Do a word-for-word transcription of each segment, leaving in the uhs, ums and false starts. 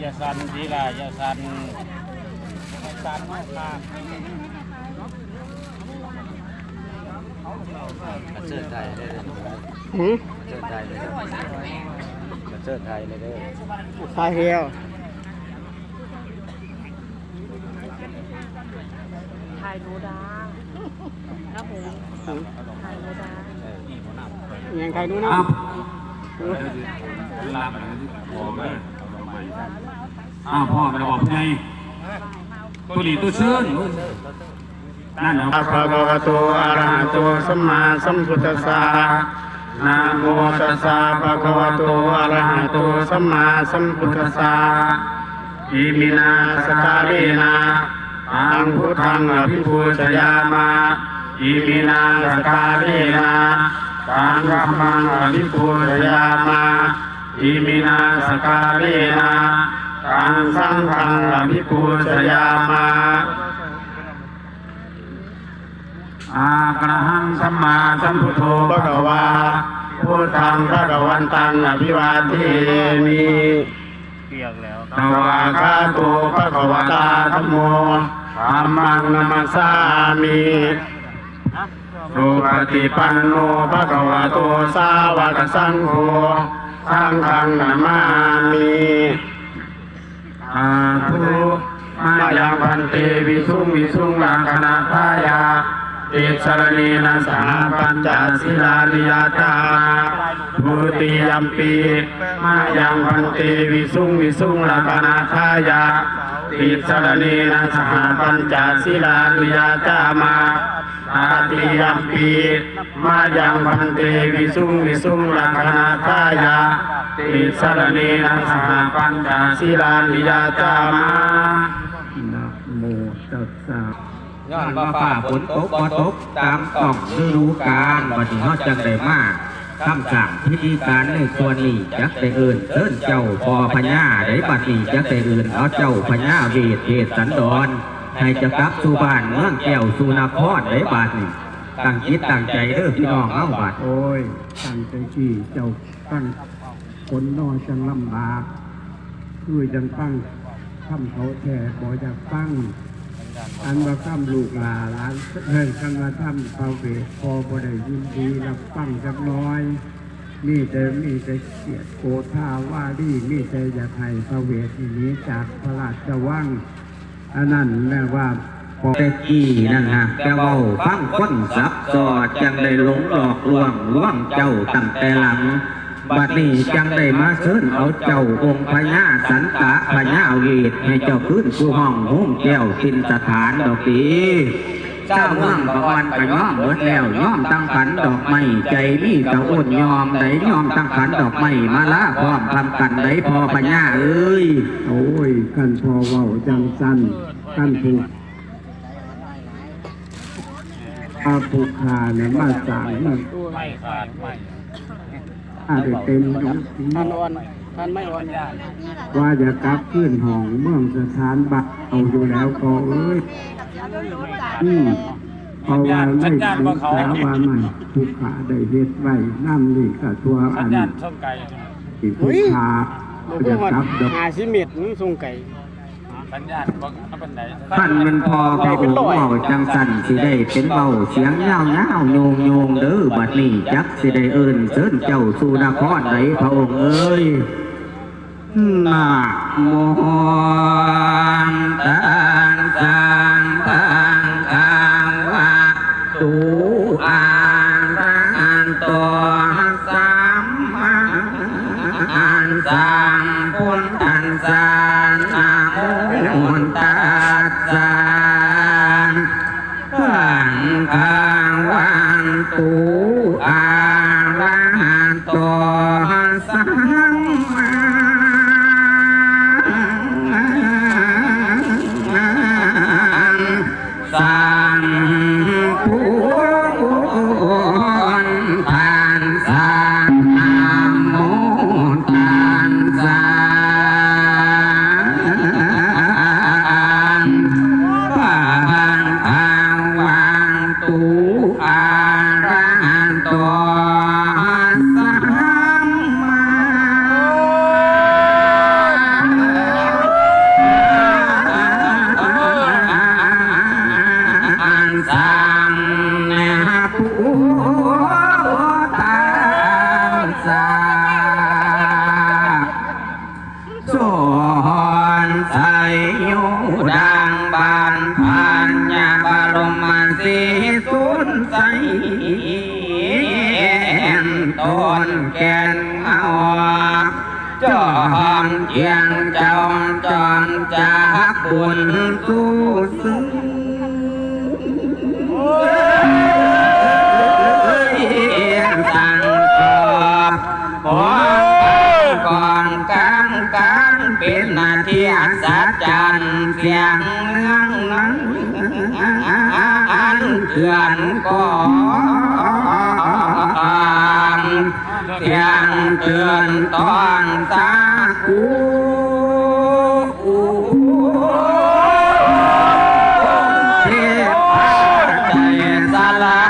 อย่าสั่นสิล่ะ อย่าสั่น อย่าสั่นมากค่ะ มาเชิญไทยเลยเด้อ หืม มาเชิญไทยเลยเด้อ มาเชิญไทยเลยเด้อ ไทยเดียว ถ่ายหนูดา ครับผม ถ่ายหนูดา ยังไทยดูนะ อ้าว อ้าว พ่อมาแล้วบอกไง ตัวหลีตัวเชิญ นั่นนะ ภะคะวะโต อะระหะโต สัมมาสัมพุทธัสสะ นะโมตัสสะ ภะคะวะโต อะระหะโต สัมมาสัมพุทธัสสะ อิมินาสการะนะ ตังพุทธังอภิปูชยามะ อิมินาสการะนะ ตังธัมมังอภิปูชยามะ อิมินาสการะนะ ตังสังฆังอภิปูชยามะ อะระหังสัมมาสัมพุทโธ ภะคะวา พุทธัง ภะคะวันตัง อภิวาเทมิ เปียกแล้ว สวากขาโต ภะคะวะตา ธัมโม ธัมมัง นะมัสสามิ สุปฏิปันโน ภะคะวะโต สาวกสังโฆ สังฆัง นะมามิ สาธุ มายัง พันเต วิสุง วิสุง รักขะณาทายา ติสรณีนะ สหะ ปัญจสีลานิยาจามา ทุติยัมปิ มายัง พันเต วิสุง วิสุง รักขะณาทายา ติสรณีนะ สหะ ปัญจสีลานิยาจามา ตติยัมปิ มายัง พันเต วิสุง วิสุง รักขะณาทายา ติสรณีนะ สหะ ปัญจสีลานิยาจามา นะโมตัสสะ ย้อนว่าฟ้าฝนตกบ่ตกตามต้องฤดูกาล บัดนี้เฮาจั่งได้มาทำสร้างพิธีการในส่วนนี้ จักได้เอิ้นเชิญเจ้าพ่อพญาได้ บัดนี้จักได้เอิ้นเอาเจ้าพญาเวทเวสสันดร ให้เจ้ากลับสู่บ้านเมืองแก้วสู่นครได้ บัดนี้ตั้งจิตตั้งใจเด้อพี่น้องเฮาบัด โอ้ย ตั้งใจที่เจ้าตั้ง คนนอจังลำบาก คือจังฟังคำเขาแท้บ่อยากฟัง อันว่าคำลูกหลาน เอิ้นกันว่าคำพระเวท พอบ่ได้ยินดีรับฟังจักน้อย มีแต่ มีแต่เขียดโกธาวาลี มีแต่อยากให้พระเวทนี่หนีจากพระราชวัง อันนั้นแม่ว่า แต่กี้นั่นหากจะเว้าฟังคนสับสอด จั่งได้หลงหลอกลวง ลวงเจ้าตั้งแต่หลัง บัดนี้จั่งได้มาเชิญเอาเจ้าองค์พญาสันตะพญาเวท ให้เจ้าคืนสู่ห้องโฮมแก้วถิ่นสถานดอกติ ชาวเมืองก็อ่อนก็ยอมหมดแล้ว ยอมตั้งขันดอกไม้ ใจมีตะอ้นยอมได้ ยอมตั้งขันดอกไม้ มาลาพร้อมพร้อมกันได้พ่อพญาเอ้ย โอ้ย คันพ่อเว้าจังซั่น คันผู้ พระผู้ข้าเนี่ยมาสร้างเมือง ไม่ไม่ไม่ อาจจะเป็นหลวงปู่ ท่านอ่อน ท่านไม่อ่อน ว่าอย่ากลับขึ้นห้องเมืองสถานบัดเอาอยู่แล้วก็เอ้ย อืม เพราะว่าในศึกษาว่าไม่ผู้ข้าได้เฮ็ดไว้น้ำนี่ก็ทั่วอัน สัญญาณส่งไกล ที่ผู้ข้า บ่ อย่า ฮอด กลับดอก ห้าสิบเมตร มันส่งไกล สัญญาณบ่ปานใด ท่านมันพอพระองค์เว้าจังซั่น สิได้เป็นเว้าเสียงยาวๆ โยงๆ เด้อ บัดนี้จักสิได้เอิ้นเชิญเจ้าสู่นครใด พระองค์เอ้ย นะโมตัสสะ ภะคะวะโต อะระหะโต สัมมาสัมพุทธัสสะ นะโมตัสสะ ภะคะวะโต อะระหะโต สัมมาสัมพุทธัสสะ นะโมตัสสะ ภะคะวะโต อะระหะโต สัมมา แก่นเอา จอมเจียงเจ้าจอมจากบุญสู้ซึ่ง สั่งสอบ หัวกองกลางกลางเป็นนาทีอัศจรรย์เสียงเรื่องนั้นอันเถื่อนก่อน เสียงเตือนต้องสาคู เทพาใจสละ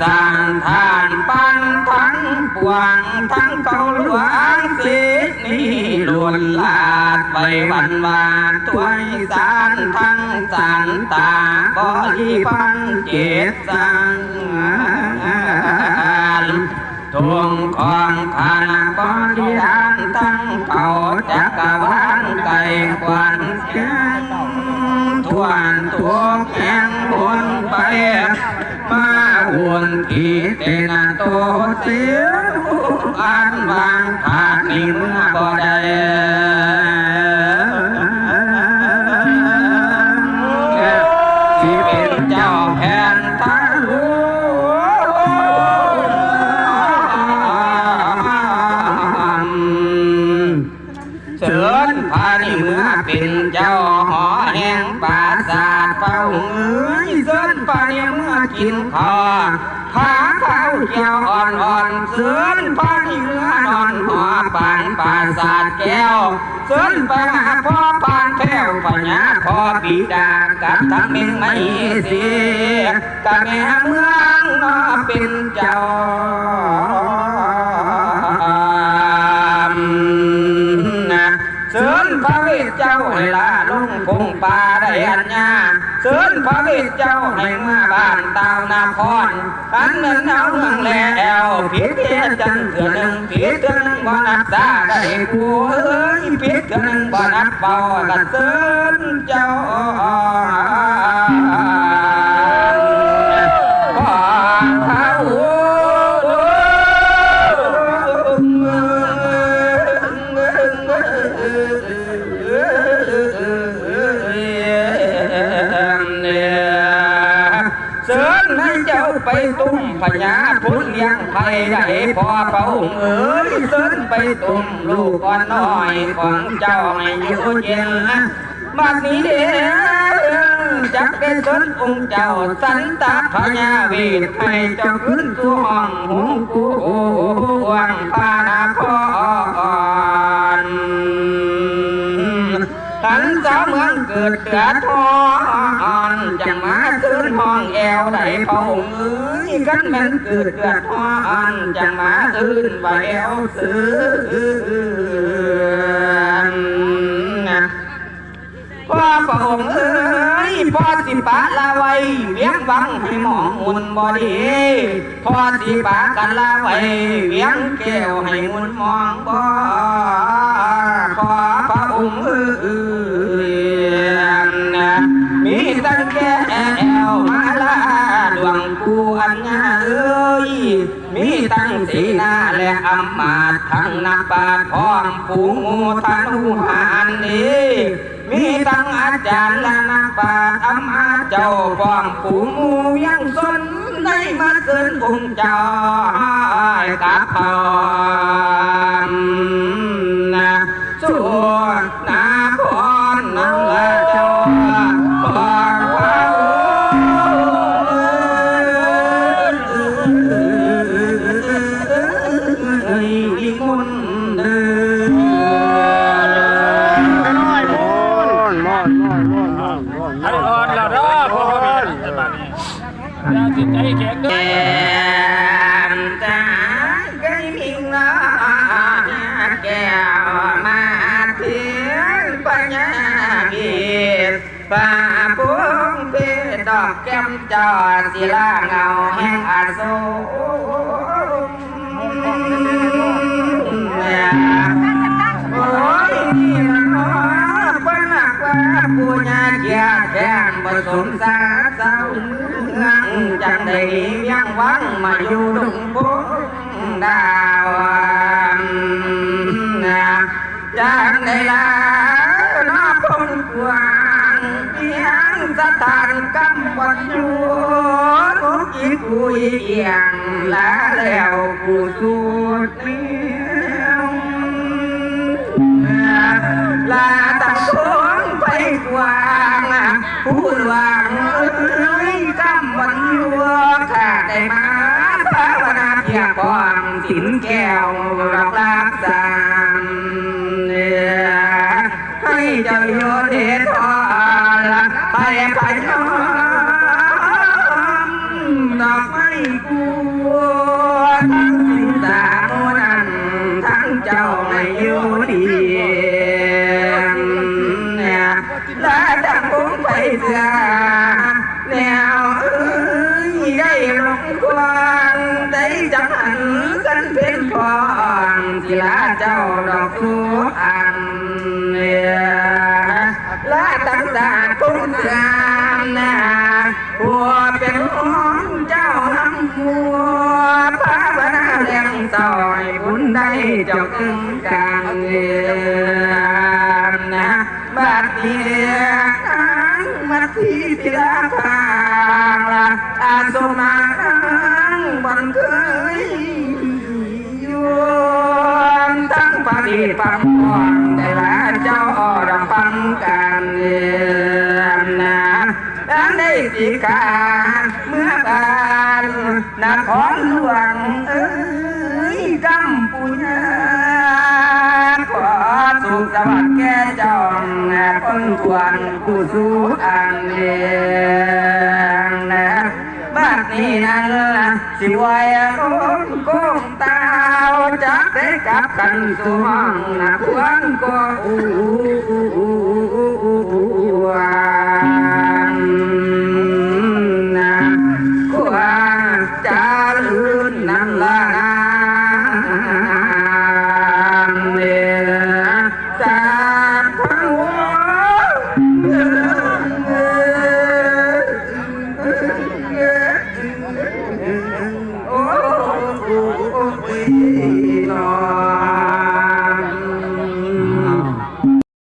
สร้างทานปันทั้งปวงทั้งเขาหลวงสิทธิ์นี้ล้วนลาดไปวันวาดถ้วยสารทั้งสารตาบริพังเจตสร้าง ทุงของคณะบริหารทั้งเก่าจักรวาลไกลกว้างแจ้งทั่วทุกแห่งหนไป มาอุ่นที่เป็นโตเสียอันวางขาดในเมื่อบ่ได้ สิเป็นเจ้าแห่งทางหลวง เชิญพระนิเมื่อเป็นเจ้าหอแห่งปราสาทเฝ้าเอ้ย เชิญพระนิเมื่อกินข้าว พาข้าวแก้วอ่อนๆ เชิญพระนิเมื่อนอนหอปานปราสาทแก้ว เชิญไปหาพ่อปานแก้วพญาพ่อบิดากับทั้งเมงไม่เสีย กับแม่เมืองนอเป็นเจ้า เชิญพระเวทเจ้าให้ลาลงคงป่าได้อัญญา เชิญพระเวทเจ้าให้เมือบ้านตาวนคร อันนั้นเอาเมืองแล้วผิดเทียจังเถื่อหนึ่งผิดเถื่อหนึ่งบ่นับตาได้กูเอ้ยผิดเถื่อหนึ่งบ่นับเบากระเซิน เจ้าของเขา เชิญให้เจ้าไปตุ้มพญาพุทธเลี้ยงไพได้พ่อพระองค์เอ๋ยเชิญไปตุ้มลูกอ่อนน้อยของเจ้าให้อยู่เย็น บัดนี้เด้อจักได้สนองค์เจ้าสันตะพญาเวทให้เจ้าขึ้นสู่ห้องหงกูหวงพระนคร หันสาวเมืองเกิดเดือดร้อนจังมาขึ้นห้องแอวได้พระองค์เอ๋ยกันแม่นเกิดเดือดร้อนจังมาขึ้นว่าแอวเสือ พ่อพระองค์เอ๋ยพ่อสิปะละไว้เวียงวังให้หมองมุ่นบ่ดีพ่อสิปะกันละไว้เวียงแก้วให้มุ่นมองบ่ขอพระองค์เอ๋ยมีตั้งแก้วมาลาดวงปู่อัญญาเอ๋ย มีทั้งเสนาและอำมาตย์ทั้งนักปราชญ์พร้อมฝูงหมู่ธนุหารนี้ มีทั้งอาจารย์และนักปราชญ์อำมาตย์เจ้าพร้อมฝูงหมู่ยังสนได้มาเชิญองค์เจ้ากับพร้อมนะ สู่นครนำละเจ้าขอพระองค์นิมนต์เด้อ อันอ่อนแล้วเด้อพ่อแม่ อย่าจิตใจแข็งเด้อ แก้มตาเคยมีเงาแก้วมาเทียนปัญญาเวทพระพงษ์เพชรดอกแก้มจอดศิลาเงาแห่งอโศก โอ้ยนี่ละเนาะว่านักว่าผู้ญาเกียรติแทนบ่สมสาเจ้าเมืองจังได้เลี้ยงวังมาอยู่ดงพงดาว จั่งใด๋ล่ะเนาะคนกว้าง เพียงสถานกำบ่อยู่ ทุกข์อีกผู้อีกอย่าง ลาแล้วผู้สุดเนียม ลาตะโพงไปกว้าง ผู้หลวงเอ้ย กำบ่อยู่ ข้าได้มาภาวนาเพียงพร้อมศีลแก้วดอกรักษา ให้เจ้าอยู่ดีทอด ไปไปน้อม ดอกไม้กูทั้งสินสาโมนั้น ทั้งเจ้าให้อยู่ดี ลาดังคงไปเสีย แนวเอ้ย ได้ลงควาง ได้จังหันกันเป็นพองศิลาเจ้าดอกสุอันเนี่ย ลาตั้งตาคงเสียนา ผู้เป็นองค์เจ้าน้ำมัว ภาวนาแรงต่อยบุญได้เจ้าตึงกลางเรือนนะ บัดนี้เรียกนางมัทธิลาภาละ อาสมานังบันเคย ยวนทั้งประดิษฐ์ปังปอนแต่ละเจ้าอรปังกันเรียนนะ ทั้งได้สิกาเมื่อบ้านนครหลวงเอ้ย กัมพูชา ขอสุขสวัสดิ์แก่เจ้านะ คนควรผู้สุอันเองนะ บัดนี้นั้นสิไหวคนโกงตาว จักได้กลับกันสู่ห้องนะ ควรก็อู้